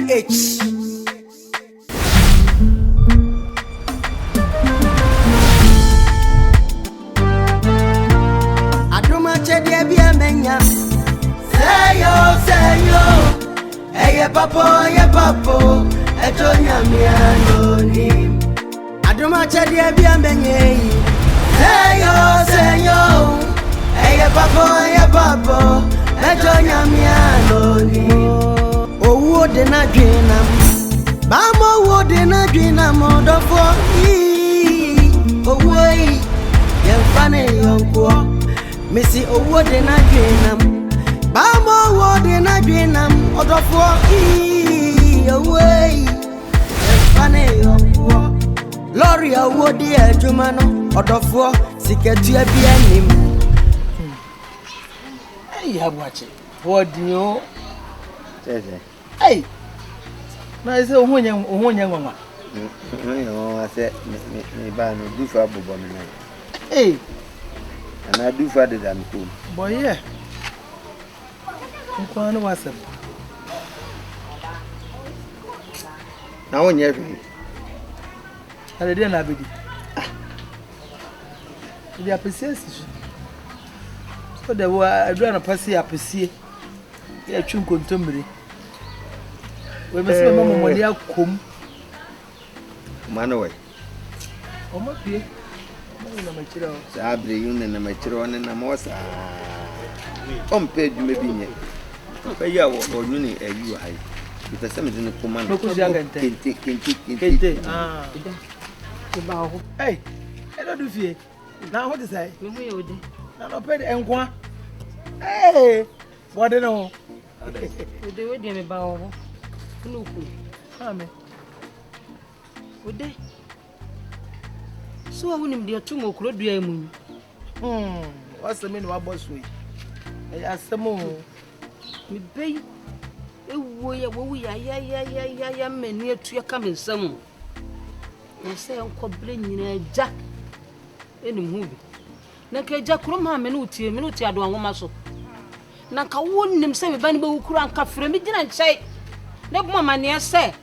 GH. Adom akyɛdeɛ bi a manya sɛ yo sɛ yo ɛyɛ papa ɛyɛ papa ɛtɔ nyame anonim Adom akyɛdeɛ bi a manya yi sɛ yo sɛ yo ɛyɛ papa ɛyɛ papa ɛtɔ nyame anonim Owuo de n'adwene nam Bama owuo de n'adwene nam ɔdɔfoɔ yii Owuo yi yɛmfa ne yɔnkoɔ Mesi owuo de n'adwene nam Bama owuo de n'adwene nam ɔdɔfoɔ yii Owuo yi yɛmfa ne yɔnkoɔ Lɔre a owuo di adwuma no ɔdɔfoɔ sikatua bi anim. Ɛyɛ aboakye bɔɔden o. Kyerɛ sɛ. Ei! Na ɛsɛ wo ho nyɛ wo ho nyɛ nwanwa. Ho yɛ nwanwa sɛ me me me baa no dufa bobɔ me nan. Ei! Anaa dufa deda me kɔn mu. Bɔyɛ nko ara ne w'asɛm. Na wonyɛ hwee. Na deɛ na abɛdi. Ah! Ebi apɛsie asi so. So de wo aduru anɔpa si apɛsie. Yɛtwe nkontommire. Wei mesi mɛma mo mɔde akom. Ɔma no wɛ. Ɔma pie. Ɔma nenam akyire hɔ. Saa bere yi nenam akyire hɔ nenam hɔ saa. Ɔmpɛ adwuma bi nyɛ. Papa yi a ɔnwene ayi wɔ ha yi. Mepɛ sɛ mede no kɔma no. Kente kente kente. Kente. Ah. Hey, ɛdɔ du fie. Na ho te sɛ. Me ho yɛ ode. Na nɔpɛ de nkoa. Hey, wɔde ne ho. Ode wo deɛ meba wɔ hɔ. Wo ne wo kunu. Maame. Ode. So a wonim deɛ ɛto mu okuro dua yi mu yi. Hmm, wasɛm yi na wabɔ so yi. Ɛyɛ asɛm o. Mebɛ yi ewuo yɛ wɔwu yayayayaya ma ani atua ka me nsam o. Na sɛ nkɔ berɛ nyinaa agya ɛnim ho bi. Na nka agya kurom ha me ne wo tie me ne wo te adoa nwoma so. Na nka wonim sɛ me ba no bɛwu kura nka frɛ me gyina nkyɛn na bɔ amanneɛ sɛ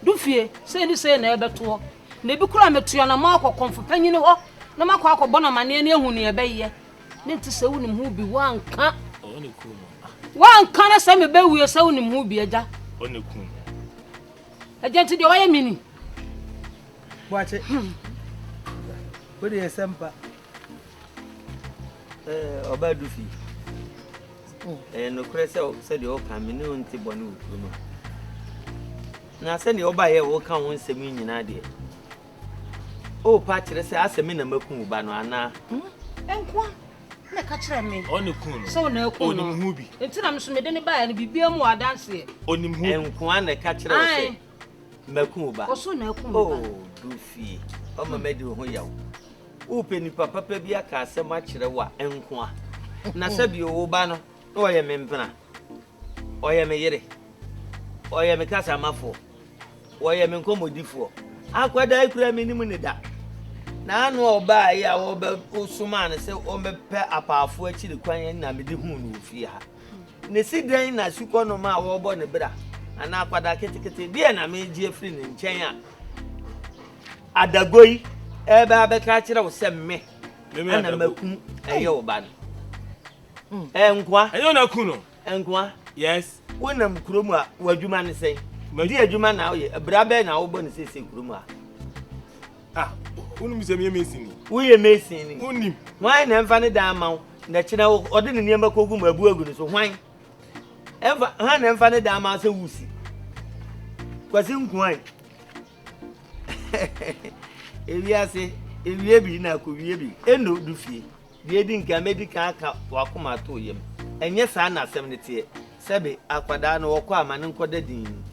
du fie sei ne sei na ɛbɛtoɔ. Na ebi koraa metu anamɔ akɔ kɔmfo panyin hɔ na makɔ akɔbɔ no amanneɛ na ahu nea ɛbɛyɛ. Ne nte sɛ wonim ho bi woanka. Woanka na sɛ mebɛwie sɛ wonim ho bi agya. Agya nti deɛ wayɛ me ni. Boakye. Wode yɛ sɛ mpa. Ɔbaa du fie. Ɛyɛ nokorɛ sɛ sɛdeɛ woka me ne wo nte bɔne wɔ kurom ha. Na sɛdeɛ wobaeɛ a woka wo nsɛm yi nyinaa deɛ, worepa akyerɛ sɛ asɛ me na maku wo ba no anaa? Nkoa na ɛka kyerɛ me Ɔne kun no. sɛ wo na aku no. Onim ho bi. Nti na me nso mede no baeɛ no, biribiara mu wɔ adanseɛ. Onim ho bi. Nkoa na ɛka kyerɛ wo sɛ Ae. maku wo ba. Ɔso na aku me ba. Oh, du fie. Ɔma madi wo ho yaw. Wopɛ nipa papa bi aka asɛm akyerɛ wo a, nkoa. Na sɛbio wo ba no, na ɔyɛ me mpena. Ɔyɛ me yere. Ɔyɛ me kasamafoɔ. Ɔyɛ me nkɔmmɔdifoɔ. Akwadaa yi koraa mennim no da. Na ano a ɔbaa yi a wɔsomaa no sɛ ɔmmɛpɛ apaafoɔ akyiri kwan na mede huu no wɔ fie ha. Ne si dɛn na sukɔnom a wɔrebɔ ne bra anaa akwadaa ketekete deɛ na megye afiri ne nkyɛn a adago yi ɛbɛ abɛka akyerɛ wo sɛ me ɛna makum ɛyɛ wo ba no. Hmm. Nkoa. Ɛnyɛ ɔna ku no. Nkoa. Yes. Wonam kurom a w'adwuma ne sɛn? Di adwuma na woyɛ. Bra bɛn na wobɔ ne sese kurom a? Ah, wonim sɛ meyɛ mason ni. Woyɛ mason ni. Wonim. Hwan na ɛmfa ne dan ma wo? Na kyerɛ ɔde ne nneɛma kɔgu mu abu agu no so. Hwan? Ɛmfa hwan na ɛmfa ne dan ma sɛ wusi? Kwasi nkoa yi. Ewiase, ewie bi na akɔwie bi. Eno du fie. Deɛ edi nkan, mɛdi kan aka w'akoma ato wo yam. Ɛnyɛ saa na asɛm no teɛ. Sɛbe, akwadaa no, ɔkɔ a, ma no nkɔda dinn.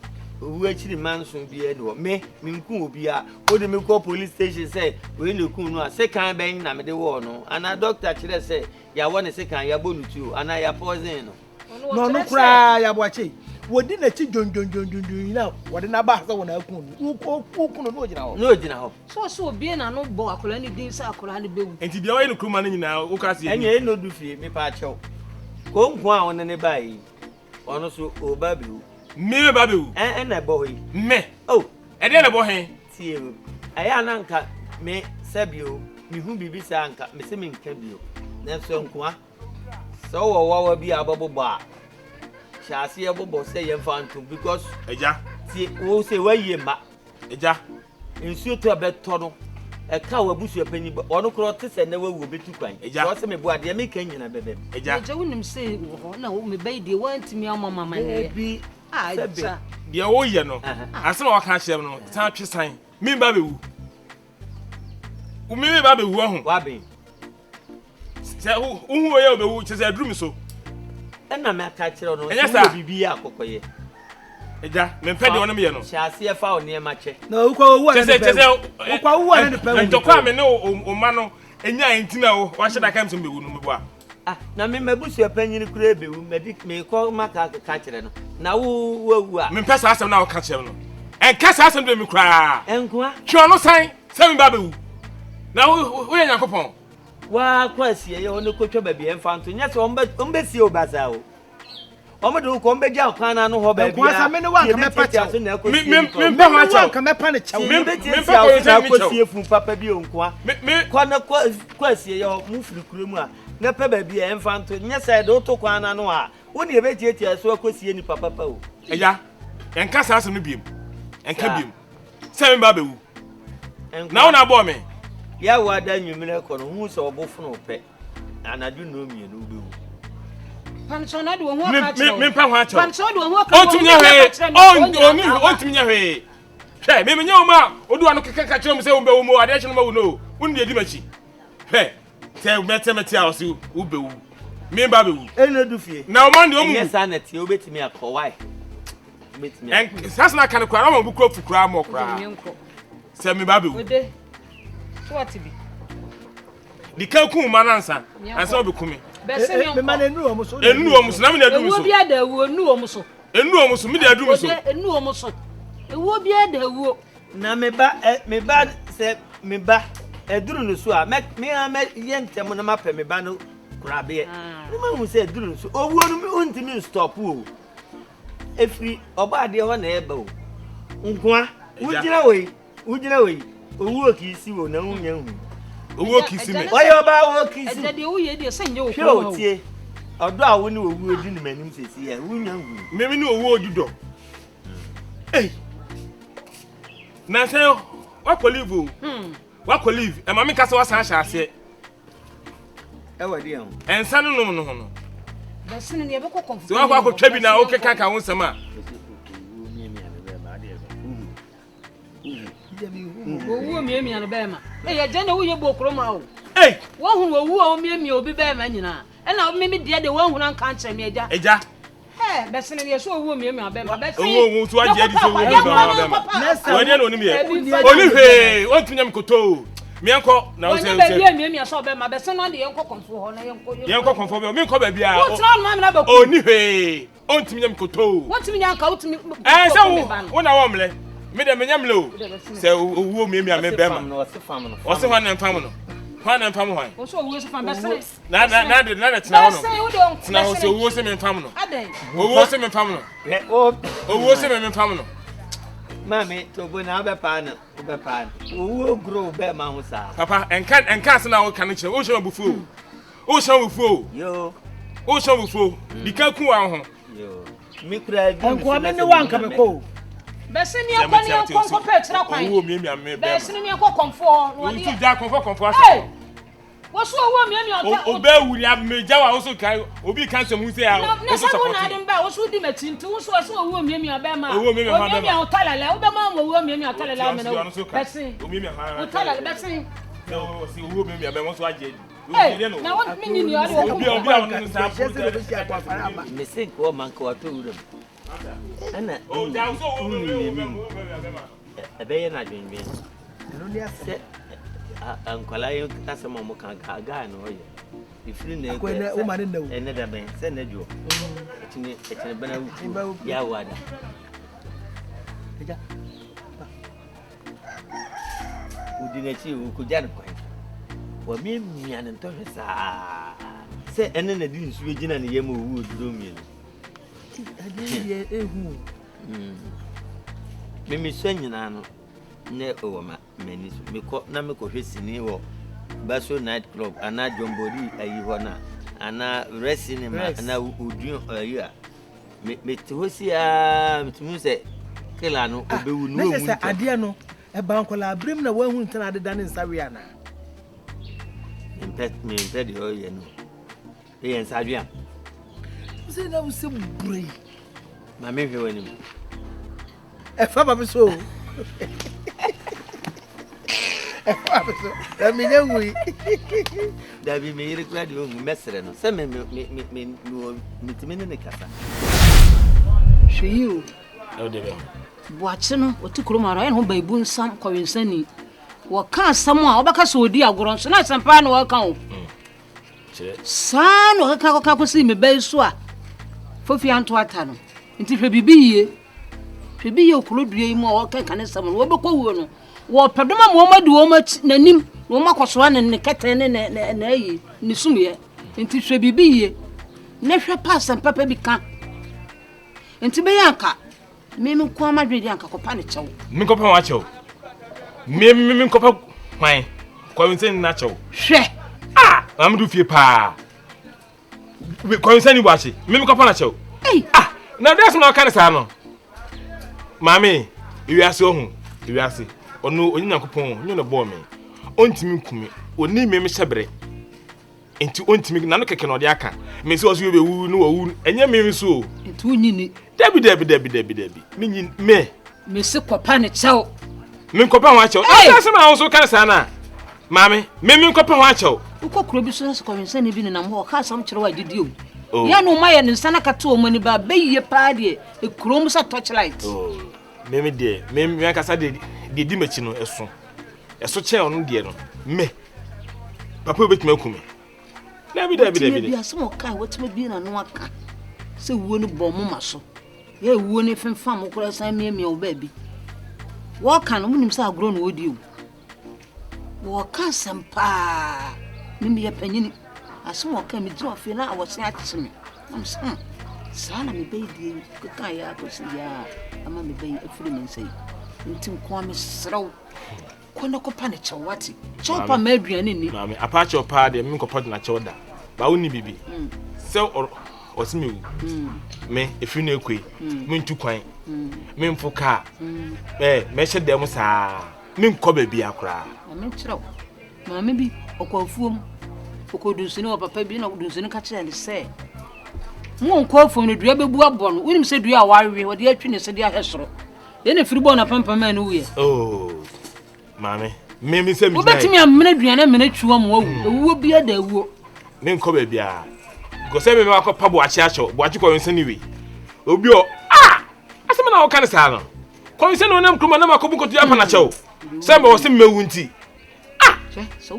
Owu akyiri manso biara nni hɔ. Me, menkum obiara. Wode me kɔ police station sɛ wei na ekum no a, sekan bɛn na mede wɔɔ no? Anaa dɔkta kyerɛ sɛ yɛawɔ no sekan, yɛabɔ no tuo, anaa yɛapɔɔsen no? Na ɔno koraa yɛ aboakye. Wɔdi n'akyi dwondwondwondwon na wɔde no aba sɛ wɔn aku no. Woku no na ogyina hɔ. Na ogyina hɔ. So ɔsɛ obie n'ano bɔ akwadaa no din sɛ akwadaa no bɛwu. Nti deɛ ɔyɛ no kuruma no nyinaa woka se ɛnyɛ ɛna odu fie mepa akyɛw. Konko a ɔne ne baa yi ɔno so ɔba abɛwu. Me me ba bɛwu. Ɛna ɛbɔ hɔ yi. Me. Oh. Ɛdeɛ na ɛbɔ he? Tie o. Ɛyɛ a na nka me sɛbi o, mehu biribi saa nka mese menka bio. Nanso nkoa, sɛ wowɔ wawa bi a wobɛbobɔ a, hyɛ aseɛ bobɔ sɛ yɛmfa ntom because. Agya. Tie, wo sɛ woayie mma. Agya. Nsuo tɔ a ɛbɛtɔ no, ɛka w'abusua panyin bɔ, ɔno koraa ɔte sɛ nnɛ wawu ɔbɛtu kwan. Agya. Sɛ ɔse meboa deɛ meka nyina bɛbam. Agya. Agya wonim sɛ wɔ hɔ na me ba yi deɛ woantumi ammɔ me amanneɛ. Dabi, Ah, sɛbe. agya. Deɛ woyɛ no, asɛm a waka akyerɛ me no, san twe san. Me ba bɛwu. Me me ba bɛwu ɔho. Waben. Sɛ wohu wei a wobɛwu kyerɛ sɛ aduru me so. Ɛna maka kyerɛ no, Ɛnyɛ sɛ saa. wowɔ biribi yɛ akɔkɔyɛ. Agya, mempɛ deɛ ɔne meyɛ no. Hyɛ aseɛ fa wo nneɛma kyɛ. Na wokɔ owu a Kyerɛ ne sɛ pɛ kyerɛ sɛ wokɔ owu a ne pɛ wu. ntɔkwa a me ne wo mma no nyae nti na wahyɛ da ka me sɛ mebɛwu no meboa. Ah, na me m'abusua panyin koraa bewu, madi mekɔ maka akeka kyerɛ no, na wo wawu a. Mempɛ saa asɛm no a woka kyerɛ me no. Ɛnka saa asɛm deɛ me koraa. Nkoa. Twe ɔno san sɛ me ba bɛwu. Na woyɛ Nyankopɔn. Waa kɔ asieeɛ hɔ no kɔtwa baabi ɛmfa nto, nyɛ sɛ wɔbɛsie wo basaa o. Wɔn de wo kɔ, wɔn bɛgya wo kwan n'ano hɔ baabi Nkoa sɛ me ne wo anka mɛpa yɛbɛtiatia kyɛw. so na Me akɔsie me nipa o. mempɛ Me ho ne wo akyɛw. anka mɛpa ne kyɛw. Me mempɛ Yɛbɛtiatia wo kɔyɛ so na sɛ me kyɛw. akɔsie funu papa bi o nkoa. Me me Kɔ na kɔ kɔ asieeɛ hɔ, mo firi kuro mu a, na pɛ baabi a ɛmfa nto, nyɛ sɛ yɛde wo to kwan n'ano a, wo ne yɛbɛtiatia so akɔsie nipa papa o. Agya, ɛnka saa asɛm no biom. Ɛnka Saa. biom. Sɛ me ba bɛwu. Nkoa. Na wo na abɔɔ me. Yɛ ada anwummerɛ kɔ no, hu sɛ ɔbo fono pɛ. Anadwo nnɔn mmienu wobɛwu. Pamkyɛw na de wɔn ho Me aka me kyerɛ wo. mempɛ ho akyɛw. Pamkyɛw de wɔn ho aka Ɔntumi nyɛ hwee. Ɔntumi ɔntumi nyɛ hwee. Hwɛ, me menyɛ wɔn a odi wɔn ano keka ka kyerɛ wɔn sɛ wɔn bɛwu mu adeɛ kye no ma wu no. Wɔn deɛ di m'akyi. Hwɛ, sɛ mɛte mɛte a ɔsi wobɛwu. Me ba bɛwu. Ɛna du fie. Na ɔman deɛ ɔmu Ɛnyɛ wu. saa na tie wobɛtumi akɔ wae. Wobɛtumi akɔ. Ɛn saa sɛ na aka no koraa na ɔma bu kura fu koraa mɔ koraa. Sɛ me ba bɛwu. Ode. So what bi? Di kan kun ma no ansa. Ansa ɔbɛku me. Bɛsɛ mi Me ma nkɔ. na enu wɔn so. Enu wɔn so na me na adu me Ewuo so. bi ada ewuo enu wɔn so. Enu wɔn so me de adu me so. Ode enu wɔn so. Ewuo bi ada ewuo. Na me ba ɛ me ba sɛ me ba ɛduru no so a mɛ me ara mɛyɛ ntɛm na mapɛ me ba no korabeɛ. Na mahu sɛ ɛduru no so. Owuo no wontumi nstɔpo o. Ɛfiri ɔbɔ adeɛ hɔ na ɛba o. Nkoa wogyina wɔ yi wogyina wɔ yi owuo kiisi wo na wonya hu. Owuo kisi me. Ɔyɛ ɔbaa wɔ kiisi. Ɛgya deɛ woyɛ deɛ sɛ nyɛ wo Hwɛ kurom o ha o. tie ɔdɔ a wo ne owuo di no m'anim sɛsi ɛ wonya hu. Me me ne owuo di dɔ. Ei. Na sɛ wakɔ leave o. Wakɔ leave. Ɛma me nka sɛ wasan ahyɛ aseɛ. Ɛwɔ deɛ ho. Ɛnsa no nom no ho no. Bɛsene ne yɛbɛkɔ kɔmfo. Sɛ wakɔ akɔtwa bi na wokeka ka wo nsɛm a. Owuo miamia no bɛrima. Ee agya na woyɛ bɔ kurom ha o. Ei. Woahunu owuo a womiamia obi bɛrima nyinaa. Ɛna me me deɛ deɛ woahunu anka ankyerɛ me agya. Agya. Hɛ bɛsene deɛ so owuo miamia bɛrima. Bɛsene. Owuo wo nso agye adi sɛ owuo miamia bɛrima. Nɛsa Wɔn deɛ na onim yɛ. Ebi Oni hwee ontumi nyɛ me kotoo. Meɛnkɔ na wo Wɔnyɛ sɛ baabi sɛ a miamia sɛ ɔbɛrima bɛsene no de yɛnkɔ kɔmfo hɔ na yɛnkɔ. yɛnkɔ kɔnfɔ bi menkɔ baabi a. Wotena hɔ nom amena bɛku. Oni hwee ontumi nyɛ me kotoo. Wotumi nya nka wotumi. Ɛɛ sɛ wo wo na wɔ mlɛ. Me deɛ menyɛ mlɛ o. Sɛ owuo miamia me bɛrima. Ɔse fam no. Ɔse hwan na mfam no. Hwan na mfam hwan. Wɔsɛ owuo so fam bɛsene. Na na na de na de tena hɔ no. Bɛsene wo de Tena hɔ sɛ owuo se me mfam no. Adɛn. Owuo se me mfam no. Hwɛ o. Owuo se me mfam no. Maame tobo na wobɛpaa no wobɛpaa no. Owuo goro wo bɛrima ho saa. Papa ɛnka ɛnka ase na woka no kyerɛ wohyɛ m'abufuo o. Wohyɛ m'abufuo o. Yoo. Wohyɛ m'abufuo. Di kan ku wa ho. Yoo. Me kura aduru Nkoa me ne wo anka mekɔ o. Bɛsene ne yɛnkɔ ne yɛnkɔ nkɔpɛ akyira kwan. Owuo miamia me bɛrima. Bɛsene ne yɛnkɔ kɔmfo hɔ. na wɔde Ntu yɛ- gya kɔnfɔ kɔnfɔ Hey! asɛ. Wɔso owuo miamia ɔtɔ. Obɛ wu ni amegya wa woso kan obi kan sɛ mu sɛ a Na na woso sɛ wo na support. ade mba wo so di m'akyi nti wo so ɔso owuo miamia bɛrima. Owuo miamia hwan bɛrima? Omiamia wo talala wobɛma wo owuo miamia talala amena wo. Bɛsene. Omiamia hwan. Wo talala bɛsene. Sɛ ɔsi owuo miamia bɛrima nso agye adi. Hey! Na wo me nyini ɔde wo Obi a obi a ɔno nsa Hyɛ sɛ bɛsi akɔ afara ama. Me se nka ɔma nka watɔ wura mu. Ɛna wonu n'anim ɛbɛyɛ no adwendwen. Ɛno ne asɛm. Sɛ nkwadaa yi asɛm a wɔka gaa na ɔyɛ. Ɛfiri na Akɔ ɛnɛ, wo ma ne nna o. ɛnɛ da bɛn sɛ ɛnɛ dwoɔ. Ɛkyini ɛkyini bɛn awukuo yɛ awo ada. Agya. Wodi n'akyi wokogya no kwan. Wɔmiamia ne ntɔhwɛ saa sɛ ɛne na de nsuo gyina ne yam owu oduro mmienu. Adeɛ yi deɛ ehu o. Me mesua nyinaa no ne wɔ ma m'ani so. Mekɔ na mekɔhwɛ sini wɔ Baso night club anaa John Bori ayi hɔ no a anaa Red Cinema anaa Odun ayi a me mete hɔ si ara metumi hu sɛ killer no ah, ɔbɛwu no wɔnwu ntɛm. adeɛ no ɛba nkɔla aberem na wɔahu ntɛn adeda ne nsa we anaa? Mempɛ mempɛ deɛ ɔyɛ no. Eyɛ nsadweam. Sɛ na wo sɛ bure yi. Ma me hwɛ w'anim. Ɛfa ma me so. Ɛfa ma me so. Na me nya nwui. Dabi me yere kura deɛ ɔhu mɛsrɛ no sɛ me me me me me me metumi ne ne kasa. Hwɛ yi o. Ɛwɔ deɛ bɛn. Boakye no ɔte kurom ara ɔyɛ ne ho baibu nsam kɔwensani. Wɔka asɛm a wɔbɛka sɛ ɔdi agorɔ nso na asɛm paa na wɔka o. Mm. Saa na ɔkeka kɔka kɔsii me ba yi so a Fofi anto ata no. Nti hwɛ biribi yie. Hwɛ bi yie okuro dua yi mu a wɔkeka ne nsɛm no wɔbɛkɔ wuo no. Wɔpɛ dɔm ama wɔn adi wɔn akyi n'anim na wɔn akɔsoa ne ne kɛtɛ ne ne ne n'ayi ne sumyɛ. Nti hwɛ biribi yie na hwɛ pa asɛm papa bi ka. Nti bɛyɛ anka Me me nko ara m'adwene deɛ anka kɔpa ne kyɛw. Me nkɔpa wɔn akyɛw. Me me me nkɔpa hwan? Kɔnsɛn na kyɛw. Hwɛ. Ah, maame du fie paa. Kɔnsɛn ni bɔ akye. Me me kɔpa na kyɛw. Ei. Ah, na deɛ asɛm na ɔka ne saa no. Maame, ewiase ɔho, ewiase. Ɔno onye Nyankopɔn, nye na bɔɔ me. Ɔntumi nku me. Ɔni me me hyɛ bere. Nti ontumi n'ano kɛkɛ na ɔde aka. Me sɛ ɔso yɛbɛwu ne wawu ɛnyɛ me nso o. Nti wonyi ni. Dabi dabi dabi dabi dabi menyi me. Me se kɔpa ne kyɛw. Me nkɔpa ho akyɛw. Ɛsɛ asɛm a wo nso ka saa na. Maame, me me nkɔpa ho akyɛw. Wokɔ kuro bi so na sɛ kɔwensani bi nenam hɔ ɔka asɛm kyerɛ wo a gye di o. Oh. Yɛ no ma yɛ ne nsa na kate wɔn ani ba bɛyie paa deɛ ekurom sɛ torchlight. Oh. Me me deɛ me me ankasa deɛ deɛ di m'akyi no ɛso. Ɛso kyɛn ɔno deɛ no me. Papa obetumi aku me. Dabi dabi dabi. Bi asɛm ɔka watumi bi n'ano aka sɛ wuo no bɔ mo ma so. Yɛ wuo no femfam mo koraa san miamia wo baabi. Wɔka no monim sɛ agorɔ na wɔdi o. Wɔka asɛm paa. Me meyɛ panyini. Asɛm ɔka megyina ɔfie na awɔse akye me. Na mesɛ hmm, saa na mebɛyi deɛ yi keka yɛ akɔsi yɛ a ama mebɛyi afiri me nsa yi. Nti nkoa mesrɛ wo. Kɔ na kɔpa ne kyɛw wate. Kyɛw pa ma aduane nni. Maame, apa kyɛw paa deɛ me nkɔpɔ na kyɛw da. Ba wo ni bibi. Mm. Sɛ ɔse me wu. Mm. Me efiri na ekue. Mm. Me ntu kwan. Mm. Me mfo kaa. Mm. Eh, mɛhyɛ dɛm saa. Me nkɔ baabi akoraa. Maame kyerɛw. Maame bi ɔkɔ afuom. Ɔkɔ dunsini wɔ papa bi na dunsini ka kyerɛ no sɛ mo nkɔ afuom no dua bɛbu abɔ no. Wonim sɛ dua a wawe wɔde atwi ne se de ahwɛ soro. Yɛn na firi bɔɔ n'apampam a ɛno wuyɛ. Oh, maame, me me sɛ mi gyina yi. Wobɛtumi amena aduane amena twiwa mu awu. Hmm. Ewuo bi ada ewuo. Me nkɔ baabi a. Because sɛ me me akɔ pa boakye akyɛw, boakye kɔ nsa ni wei. Obi ɔ ah, asɛm na wɔka ne saa no. Kɔ nsa ni wɔnam kuruma na makɔ bu nkoto apa na kyɛw. Sɛ mɛ wɔ sɛ mɛwu nti. Ah!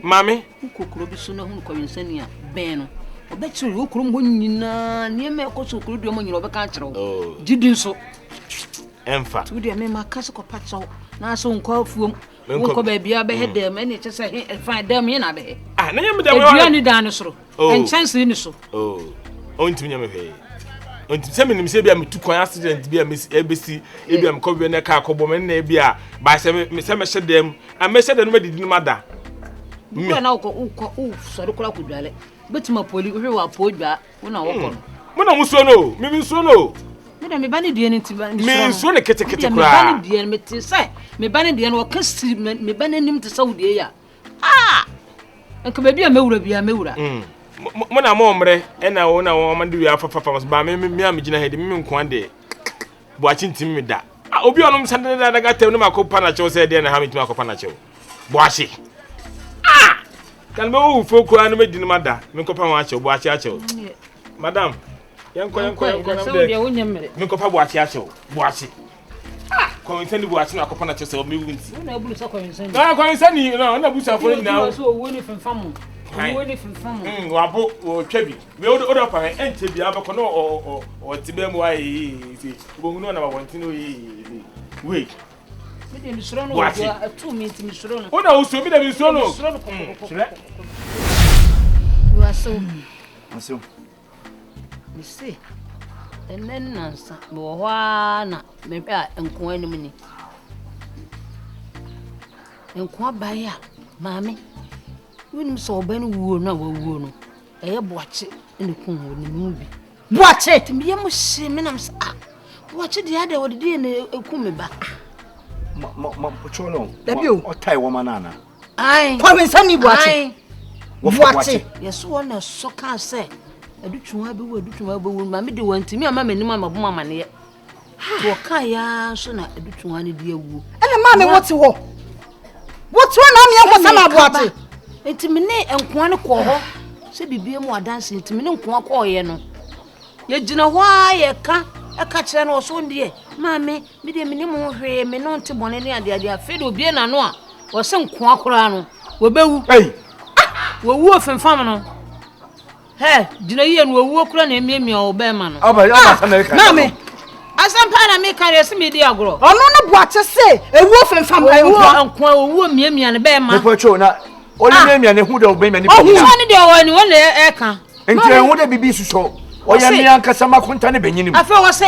Maame. Wokɔ kuro bi so na hunu kɔwensani a, bɛn no. Ɔbɛkyerɛ wɔ kurom hɔ nyinaa, nneɛma ɛkɔ so kuro dua mu nyinaa ɔbɛka akyerɛ wo. Oh. Gye di nso. Ɛmfa. Nti wodeɛ mema ka sɛ kɔpa kyɛw na sɛ wonkɔ afuom wonkɔ baabi a bɛhɛ mm. dɛm ɛne ɛkyɛ sɛ he ɛfa dɛm he na abɛhɛ. Ah, na nyɛ me dɛm. Adua ne dan no soro. Oh. Nkyɛnsee ni so. Oh. Ɔntumi nyɛ me hwee. Ɔntumi sɛ menim sɛ ebi a metu kwan accident bi a ɛbɛsi ebi a mekɔ bi na kaa kɔbɔ me nna ebi a baa sɛ me sɛ mɛhyɛ dɛm a mɛhyɛ dɛm no mɛdidi no mada. Wokɔ na wokɔ wokɔ wosɔre koraa kɔdwale bɛtumi apoli wohwɛ wɔ apoo dwa wo na wɔkɔ no. Mo na mo suo no o me me nsuo no o. Me dɛ me ba ne deɛ no nti me nsuo no ketekete koraa. Me ba ne deɛ no mete sɛ me ba ne deɛ no wɔka si me ba n'anim te sɛ wo deɛ yi a Ah! Nka baabi a mɛwura biara mɛwura. Mm. Mo na mo mmerɛ ɛna wo na wɔn de wia fafafa ba me me a megyina ha de me nkoa deɛ boakye ntimi me da. Ah, obi a ɔnom sande ne dadaga tɛm ne mako pa na kyɛw sɛ deɛ na ha metumi akɔpa na kyɛw. Boakye. Ah! Kan bɛ wo fuo koraa no mɛdi no mada menkɔpa ho akyɛw boakye akyɛw. Madam, yɛnkɔ yɛnkɔ yɛnkɔ na mede menkɔpa boakye akyɛw boakye. Ah, kɔnwensani bu ase na akɔpɔ na kyerɛ sɛ ɔmɛ wu nti. Wo na aburu sɛ kɔnwensani. Na kɔnwensani na ɔna abusuafo no nyinaa. Nti owuo ne fimfa mo. Owuo ne fimfa mo. Mm, wabo wɔtwa bi. Wei wode wode ɔpa hɛ ɛnkyɛ bi abɛkɔ na ɔ ɔ ɔte bɛn mu ayɛ yee se. Wobɛhu no ɔnam abɔnten no yee se. Wei. Me deɛ mesuro no wɔ ɛtu mi nti mesuro no. Wo na wosuro mi na mesuro no. Mesuro no kɔkɔkɔkɔ. Kyerɛ. Wasew. Wasew. Mese. Ɛnnɛ ne nnansa, mewɔ hɔ ara na mehwɛ a nkoa anim ni. Nkoa baeɛ a, maame, wonim sɛ ɔba no wuo no a wawuo no, ɛyɛ boakye na ɛkum wɔ ne mu bi. Boakye! Nti meyɛ mo hyee me nam sɛ, ah, boakye deɛ adɛ wɔde deɛ na ɛkum me ba. Ma, ma, ma, mpɔkyɛw no. Dabi o. Ɔtae wɔma no anaa? Ae. Kɔwensani boakye. Ae. Wɔfa boakye. Yɛso wɔn na ɛsɔ kaa sɛ adutwuma bɛwu adutwuma bɛwu maame de wɔntumi ama m'anim ama bom amaneɛ. Nti wɔkaa yɛ ara nso na adutwuma no de awuo. Ɛna maame wote hɔ. Wote hɔ na ameɛ nkɔsa ma aboakye. Nti me ne nkoa no kɔɔ hɔ sɛ biribi mu adanse nti me ne nkoa kɔɔyɛ no. Yɛgyina hɔ ara yɛka ɛka kyerɛ no ɔso deɛ maame Me deɛ mennim ho hwee, me ne wo nte bɔne ne adeade. Afei de obie n'ano a, wɔse nkoa koraa no, wɔbɛwu. Ei! Ah! Wɔwuo femfam no. Hɛ, gyina yie no, wɔwuo koraa na emiamia wɔ bɛrima no. Aba, aba ah! asɛm na ɛka. Maame. Asɛm paa na meka deɛ sɛ medi agorɔ. Ɔno ne boakye se ewuo femfam nkoa. Owuo nkoa, owuo miamia ne bɛrima. Mepɛ kyɛw na ɔne ah! miamia ne ho dɛ ɔbɛmia ne bɛrima. Ɔhu ne deɛ ɔwɔ ni wɔn na ɛka. Nti ɛho dɛ biribi susɔ ɔyɛ me ankasa m'akonta ne benyin mu. Afei wɔsɛ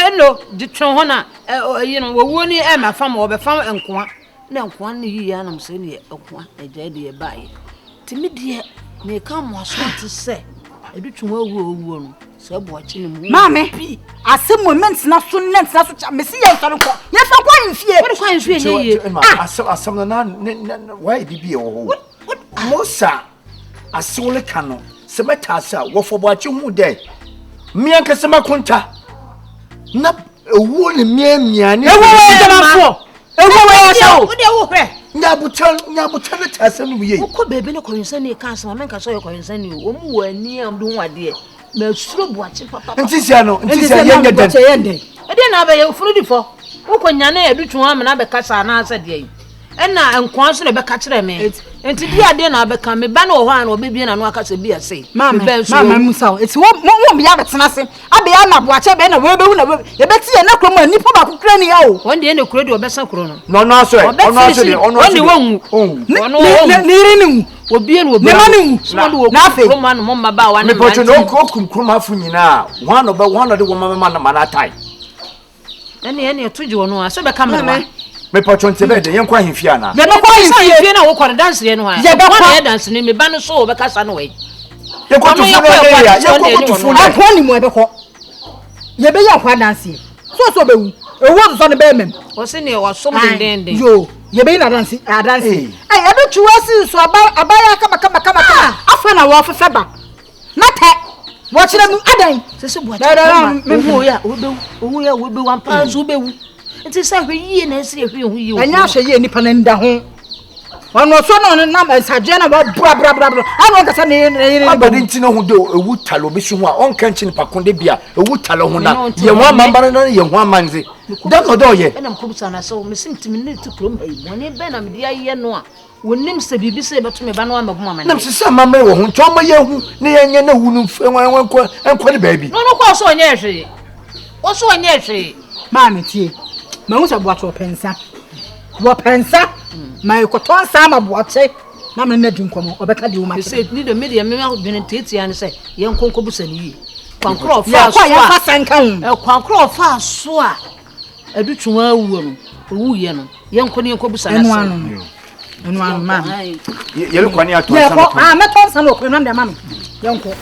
ɛno de twe ho na ɛyi no wɔwuo ni ɛma fam wɔbɛfam nkoa na nkoa no yiyi anam sɛ ne nkoa agya deɛ ɛbaeɛ nti me deɛ meka mmoaso ate sɛ ɛde twe ho awuo owuo no sɛ ɛboakye ne mu maame asɛm mu mentena so nnɛ ntena so kyɛ mesi yɛ nsɔre nkɔ yɛmfa kɔ ahemfie wode kɔ ahemfie nyɛ yie asɛm no na wayɛ biribi wɔ hɔ mosa Asew no ka no, sɛ mɛtaa ase a, wɔfa boakye hu dɛ me ankasa m'akonta na ewuo ne miamia ne. Ewuo wɔ adwamanfoɔ. Ewuo wɔ ahyɛ o. Wode wo hwɛ. Nyabotan nyabotan ne taa asɛm no mu yie. Wokɔ baabi ne kɔwensani ka asɛm a menka sɛ ɔyɛ kɔwensani o. Wɔn wɔ ani a wɔde hu adeɛ. Masuro boakye papa. Nti sia no nti sia yɛnyɛ dɛn. Ɛdeɛ na abɛyɛ ofunu di fɔ. Wokɔ nyane adutwo amena abɛkasa anaasɛ deɛ yi. Ɛna nkoa nso na ɛbɛka kyerɛ me. Nti di adeɛ na abɛka me ba no wɔ hɔ a na ɔbɛbie n'ano aka sɛ bi ase. Maame, maame musa o. Eti wo mo mo bia bɛtena ase. Abɛyɛ na aboakyɛ bɛyɛ na wɔbɛwu na yɛbɛti yɛn na kurom a nipa baako kura ni ha o. Wɔn deɛ na kuro deɛ ɔbɛsa kuro no. Na ɔno aso ɛ. Ɔno aso deɛ ɔno aso deɛ. Ɔne wɔnwu. Ɔno wɔnwu. Ne yere ne wu. Obie na obi. Ne ma ne wu. Na afei. Kurom ano mmabaawa ne mmeranteɛ. Mepɔtɔ na okum kurom afo nyinaa. Wɔn na ɔbɛ wɔn na ɔde wɔn mama ma na atae. Ɛne ɛne ɛto gye wɔn a sɛ bɛka mmerewa. Mepɔtɔ nti bɛyɛ dɛ yɛnkɔ ahemfie anaa. Yɛbɛkɔ ahemfie. Ahemfie na wokɔ no danseɛ no a. Yɛbɛkɔ. Wɔn na yɛ danseni me ba no so wɔbɛkasa no wɔ Yɛkɔ tufu no ɛyɛ ya yɛkɔ tufu no. Ɛkɔ ne mu ɛbɛkɔ. Yɛbɛyɛ ɔkɔ adanseɛ. So so bɛwu. Ewu ɔsosɔ ne bɛyɛ mɛm. Wɔsi ne wasom dendenden. Yoo yɛbɛyi no adanse adanse. Ɛy ɛbɛtwi wɔ si nso aba abayɛ kama kama kama kama. Afei na wɔfefɛ ba. Na tɛ wɔkyerɛ mu adɛn. Sɛ buakye kama owu yɛ a wobɛwu owu yɛ a wobɛwu ampa nso wobɛwu. Nti sɛ ahwɛ yie na ɛsɛ yɛhwɛ yɛn ho yie. Ɛnyɛ ahwɛ yie nipa no nda ho. Ɔno ɔsɔ na ɔno nam nsadweɛ na wɔabrabrabrabra ana ɔnkasa ne yere ne yere. Abade nti na ho de ewu tale obi so ho a ɔnka nkyi nipa ko de bi a ewu tale ho na yɛn ho amambara na yɛn ho amandze. Dɛm na ɔdɛ ɔyɛ. Ɛna mekɔbisa no sɛ mese ntimi ne te kurom ha yi bɔne bɛn na mede ayɛ no a Wɔnnim sɛ biribi sei bɛto me ba no ammɛbɔ me amaneɛ. Nam sɛ sɛ amammerɛ wɔ ho nti ɔma yɛhu na yɛnyɛ na wu no nkɔ nkɔ ne baabi. Na ɔno kɔɔ so ɔnyɛɛ hwee. Wɔ so ɔnyɛɛ hwee. Maame tie, mahu sɛ Boakye ɔpɛ nsa. Wɔpɛ nsa. Ma yɛkɔtɔ nsa ama Boakye na me ne no adi nkɔmmɔ. Ɔbɛka deɛ ɔma kyerɛ. Sɛ ne deɛ me deɛ me adwene tiatia ne sɛ yɛnkɔ nkɔbusa no yie. Kwan korɔ ɔfaa Yɛkɔ so a a yɛmfa sa nka ho. Kwan korɔ ɔfaa so a Adutwum awuo no, owuiɛ no. Yɛnkɔ ne yɛnkɔ busa n'asɛm. Ɛno ano no. Ɛno ano maame. Yɛrekɔ ne atɔ nsa no tɔn. Yɛkɔ, mɛtɔ nsa no ɔkɔ nam de ama no. Yɛnkɔ.